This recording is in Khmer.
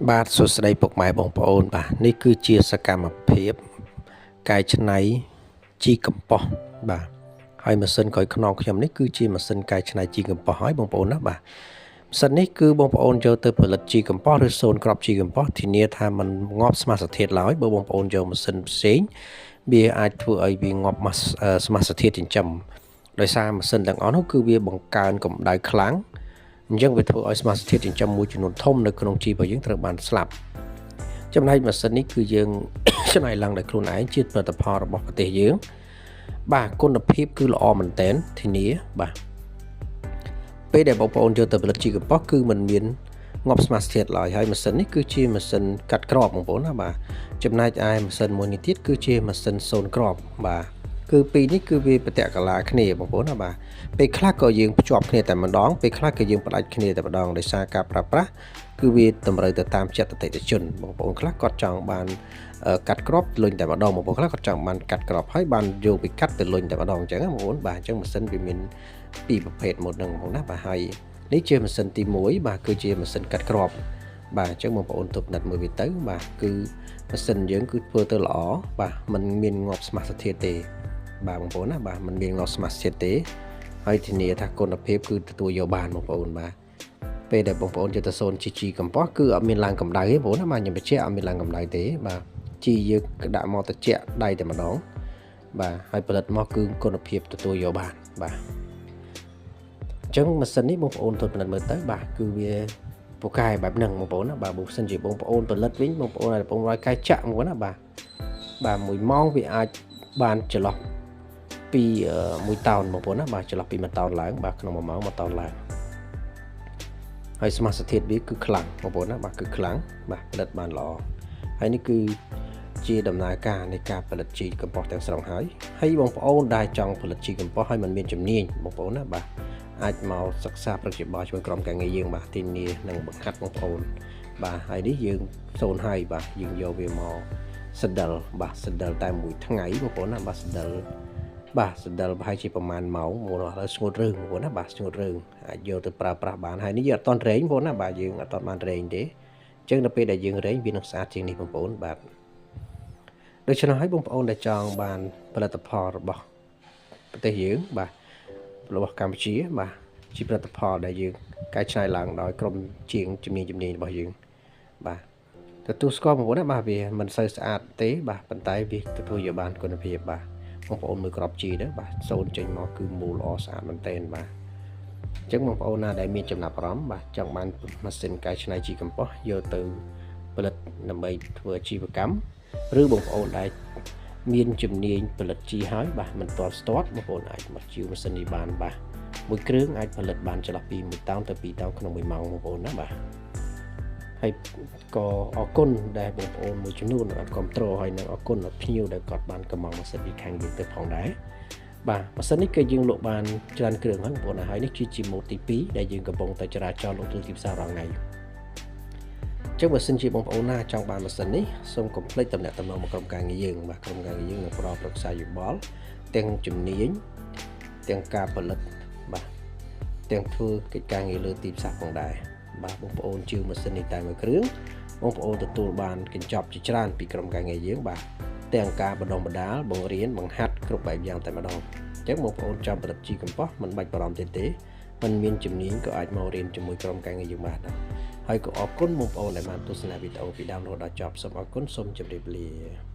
បាទសួស្តីពុកម៉ែបងប្អូនបាទនេះគឺជាសកម្មភាពកែច្នៃជីកំប៉ុស្តបាទហើយម៉ាស៊ីនក្រោយខ្នងខ្ញុំនេះគឺជាម៉ាស៊ីនកែច្នៃជីកំប៉ុស្តហើយបងប្អូនណាបាទម៉ាស៊ីននេះគឺបងប្អូនយកទៅផលិតជីកំប៉ុស្តឬសូនគ្រាប់ជីកំប៉ុស្តធានាថាมันងាប់សមាសធាតុឡើយបើបងប្អូនយកម៉ាស៊ីនផ្សេងវាអាចធ្វើឲ្យវាងាប់សមាសធាតុចិញ្ចឹមដោយសារម៉ាស៊ីនទាំងអស់នោះគឺវាបង្កើនកម្ដៅខ្លាំងអញ្ចឹងវាធ្វើឲ្យសមាសធាតុចិញ្ចឹមមួយចំនួនធំនៅក្នុងជីរបស់យើងត្រូវបានស្លាប់ចំណែកម៉ាស៊ីននេះគឺយើង ច្នៃឡើងដោយខ្លួនឯងជាផលិតផលរបស់ប្រទេសយើងបាទគុណភាពគឺល្អមែនទែនធានាបាទពេលដែលបងប្អូនយកទៅផលិតជីកំប៉ុស្តគឺมันមានងាប់សមាសធាតុឡើយហើយម៉ាស៊ីននេះគឺជាម៉ាស៊ីនកាត់គ្រាប់បងប្អូនណាបាទចំណែកឯម៉ាស៊ីនមួយនេះទៀតគឺជាម៉ាស៊ីនសូនគ្រាប់បាទគឺពីរនេះគឺវាប្រតិកលាគ្នាបងប្អូនណាបាទពេលខ្លះក៏យើងភ្ជាប់គ្នាតែម្ដងពេលខ្លះក៏យើងផ្ដាច់គ្នាតែម្ដងដោយសារការប្រើប្រាស់គឺវាតម្រូវទៅតាមចិត្តអតិថិជនបងប្អូនខ្លះគាត់ចង់បានកាត់គ្រាប់លុញតែម្ដងបងប្អូនខ្លះគាត់ចង់បានកាត់គ្រាប់ហើយបានយកពីកាត់ទៅលុញតែម្ដងអញ្ចឹងបងប្អូនបាទអញ្ចឹងម៉ាស៊ីនវាមានពីរប្រភេទមកនឹងបងប្អូនណាបាទហើយនេះជាម៉ាស៊ីនទី1បាទគឺជាម៉ាស៊ីនកាត់គ្រាប់បាទអញ្ចឹងបងប្អូនទប់និតមើលវាទៅបាទគឺម៉ាស៊ីនយើងគឺធ្វើទៅល្អបាទมันមានងាប់សមាសធាតុទេបាទបងប្អូនណាបាទมันមានងាប់សមាសធាតុទេហើយធានាថាគុណភាពគឺទទួលយកបានបងប្អូនបាទពេលដែលបងប្អូនយកទៅសូនជីជីកំប៉ុស្តគឺអត់មានឡើងកម្ដៅទេបងប្អូនណាបាទខ្ញុំបញ្ជាក់អត់មានឡើងកម្ដៅទេបាទជីយើងដាក់មកត្រជាក់ដៃតែម្ដងបាទហើយផលិតមកគឺគុណភាពទទួលយកបានបាទអញ្ចឹងម៉ាស៊ីននេះបងប្អូនទល់ពិនិត្យមើលទៅបាទគឺវាពូកែបែបហ្នឹងបងប្អូនណាបាទបើសិនជាបងប្អូនផលិតវិញបងប្អូនអាចបងរយកែចាក់បងប្អូនណាបាទបាទ1ម៉ោងវាអាចបានចន្លោះពី1តោនបងប្អូនណាបាទចន្លោះពី1តោនឡើងបាទក្នុង1ម៉ោង1តោនឡើងហើយសមាសធាតុវាគឺខ្លាំងបងប្អូនណាបាទគឺខ្លាំងបាទផលិតបានល្អហើយនេះគឺជាដំណើរការនៃការផលិតជីកំប៉ុស្តទាំងស្រុងហើយហើយបងប្អូនដែលចង់ផលិតជីកំប៉ុស្តហើយមិនមានជំនាញបងប្អូនណាបាទអាចមកសិក្សាប្រឹក្សាជាមួយក្រុមការងារយើងបាទធានានិងបង្ហាត់បងប្អូនបាទហើយនេះយើងសូនហើយបាទយើងយកវាមកសដិលបាទសដិលតែមួយថ្ងៃបងប្អូនណាបាទសដិលបាទសដិលប្រហែលជាប្រហែលម៉ោងបងប្អូនឥឡូវស្ងួតរឿងបងប្អូនណាបាទស្ងួតរឿងអាចយកទៅប្រើប្រាស់បានហើយនេះយើងអត់តន់រែងបងប្អូនណាបាទយើងអត់តន់បានរែងទេអញ្ចឹងដល់ពេលដែលយើងរែងវានឹងស្អាតជាងនេះបងប្អូនបាទដូច្នោះហើយបងប្អូនដែលចង់បានផលិតផលរបស់ប្រទេសយើងបាទរបស់កម្ពុជាបាទជាផលិតផលដែលយើងកែច្នៃឡើងដោយក្រុមជាងជំនាញជំនាញរបស់យើងបាទទទួលស្គាល់បងប្អូនណាបាទវាមិនសូវស្អាតទេបាទប៉ុន្តែវាទទួលយកបានគុណភាពបាទបងប្អូនមើលក្របជីទៅបាទសូនចេញមកគឺមូលល្អស្អាតមែនទែនបាទអញ្ចឹងបងប្អូនណាដែលមានចំណាប់អារម្មណ៍បាទចង់បានម៉ាស៊ីនកែច្នៃជីកំប៉ុស្តយកទៅផលិតដើម្បីធ្វើអាជីវកម្មឬបងប្អូនដែលមានជំនាញផលិតជីហើយបាទមិនទាន់ស្ទាត់បងប្អូនអាចមកជាវម៉ាស៊ីននេះបានបាទមួយគ្រឿងអាចផលិតបានចន្លោះពី1តោនទៅ2តោនក្នុង1ម៉ោងបងប្អូនណាបាទហើយក៏អរគុណដែលបងប្អូនមួយចំនួនបានគ្រប់គ្រងហើយនិងអរគុណដល់ភ្ញៀវដែលគាត់បានកម្មង់ម៉ាស៊ីនពីខាងយើងទៅផងដែរបាទម៉ាស៊ីននេះគឺយើងលក់បានច្រើនគ្រឿងហើយបងប្អូនហើយនេះគឺជាម៉ូតទី2ដែលយើងកំពុងតែចរាចរលក់ទូទីផ្សាររាល់ថ្ងៃចឹងបើសិនជាបងប្អូនណាចង់បានម៉ាស៊ីននេះសូមកុំភ្លេចតំណាក់តំណងមកក្រុមការងារយើងបាទក្រុមការងារយើងនឹងផ្ដល់ប្រឹក្សាយោបល់ទាំងជំនាញទាំងការផលិតបាទទាំងធ្វើកិច្ចការងារលើទីផ្សារផងដែរបាទបងប្អូនជាវម៉ាស៊ីននេះតែមួយគ្រឿងបងប្អូនទទួលបានកញ្ចប់ជាច្រើនពីក្រុមការងារយើងបាទទាំងការបណ្ដុះបណ្ដាលបង្រៀនបង្ហាត់គ្រប់បែបយ៉ាងតែម្ដងអញ្ចឹងបងប្អូនចាំផលិតជីកំប៉ុស្តមិនបាច់បារម្ភទេមិនមានជំនាញក៏អាចមករៀនជាមួយក្រុមការងារយើងបានដែរហើយក៏អរគុណបងប្អូនដែលបានទស្សនាវីដេអូពីដើមរហូតដល់ចប់សូមអរគុណសូមជម្រាបលា។